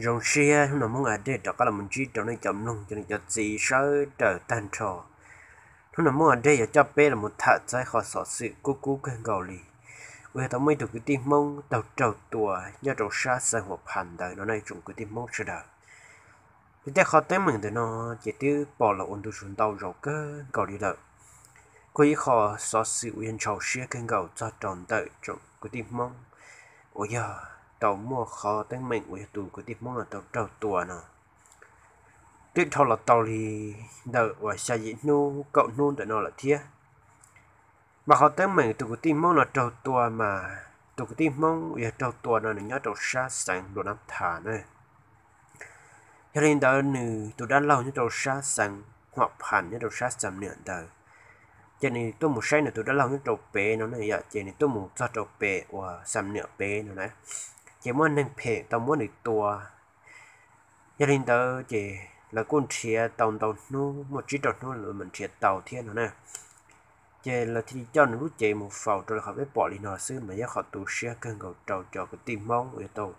Zoo siab hnub no Hmoob A Dej rov qab los ntsib rau nej cov mloog cov niam cov txiv sawv daws tag nrho. Hnub no Hmoob A Dej yuav coj peb los tham txog qhov xov xwm kub kub kawg nkaus li, uas yog tau muaj ib tug kwv tij Hmoob tau raug tua nyob rau sab xeev Huam Phas ntawd no nej tsoom kwv tij Hmoob sawv daws. Ces tej qhov teeb meem ntawm no ces twb pom los ua ntu zus ntau zaus kawg nkaus li lawm. Kuj yog ib qho xov xwm uas yog ntxhov siab kawg nkaus txog rau ntawm tsoom kwv tij Hmoob uas yog tau muaj qhov teeb meem uas yog tus kwv tij Hmoob no tau raug tua no twb dhau los tau li ntawm uas xya yim hnub kaum hnub ntawm no lawm thiab. Mas qhov teeb meem tus kwv tij Hmoob no raug tua mas tus kwv tij Hmoob uas yog raug tua no nws nyob rau sab xeev Luam Nab Thas na. Yog li ntawd nws tus dab laug nyob rau sab xeev Huam Phas nyob rau sab Xam Niam ntawd, ces nws tuaj mus saib nws tus dab laug nyob rau pem no na yom, ces nws tuaj mus txog rau pem uas Xam Niam pem no na, ces muaj neeg phem tau muab nws tua. Yog li ntawd ces lawv kuj nrhiav tau ntau hnub, muaj tsib rau hnub lawv mam nrhiav tau thiab no na. Ces lawv thiaj li coj nws lub cev mus faus rau li qhov peb pom li no xwb mas yog qhov tu siab kawg nkaus rau cov kwv tij Hmoob uas yog tau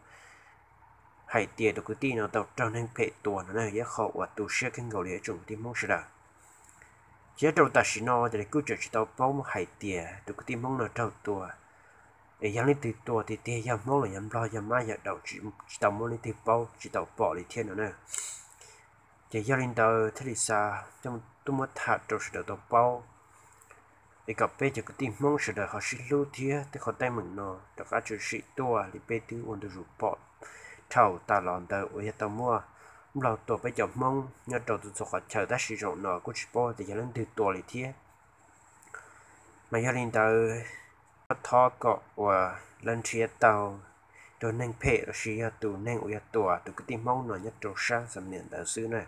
hais tias tus kwv tij no tau raug neeg phem tua no na, yog qhov uas tu siab kawg nkaus li ib tsoom kwv tij Hmoob sawv daws. Ces nyob rau tam sim no ces lawv kuj tseem tsis tau paub hais tias tus kwv tij Hmoob no raug tua es yog leej twg tua tiag tiag, yog Hmoob los yog Nplog, yog mab yog daum, tsis tau muaj leej twg paub tsis tau pom li thiab no na. Ces yog li ntawd thiaj li xav tuaj muab tham rau sawv daws tau paub, es kom peb cov kwv tij Hmoob sawv daws ho sib hlub thiab tej qhov teeb meem no rov qab tshwm sim tuaj li peb twb ua ntu zus pom dhau tas los ntawd uas yog tau muaj Nplog tua peb cov Hmoob nyob rau txhua txhua qhov chaw, tab sis zaum no kuj tsis paub tias yog leej twg tua li thiab. Mas yog li ntawd, thov kom uas lawv nrhiav tau tus neeg phem lossis yog tus neeg uas yog tua tus kwv tij Hmoob no nyob rau sab Xam Niam ntawd xwb na,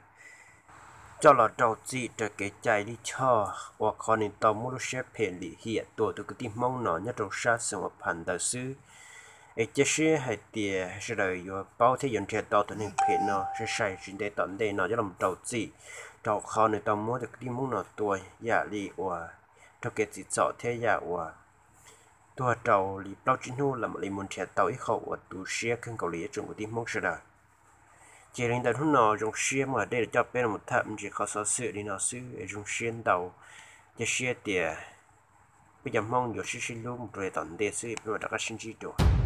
coj los rau txim raws kev cai lij choj uas qhov nws tau muab lub siab phem lim hiam tua tus kwv tij Hmoob no nyob rau sab xeev Huam Phas ntawd xwb. Es cia siab hais tias sawv daws yuav paub thiab yuav nrhiav tau tus neeg phem no sai sai tsis ntev tom ntej no coj los rau txim, rau qhov nws tau muab tus kwv tij Hmoob no tua yam li uas raug kev txim txom thiab yam uas tuag rau li plaub tsib hnub lawm mam li mus nrhiav tau, ib qho uas tu siab kawg nkaus li ib tsoom kwv tij Hmoob sawv daws. Ces li ntawd hnub no zoo siab muaj dej los coj peb los tham me ntsis qhov xov xwm li no xwb, zoo siab ntau, cia siab tias peb cov Hmoob yuav sib sib hlub mus rau yav tom ntej xwb, peb mam rov qab sib ntsib dua.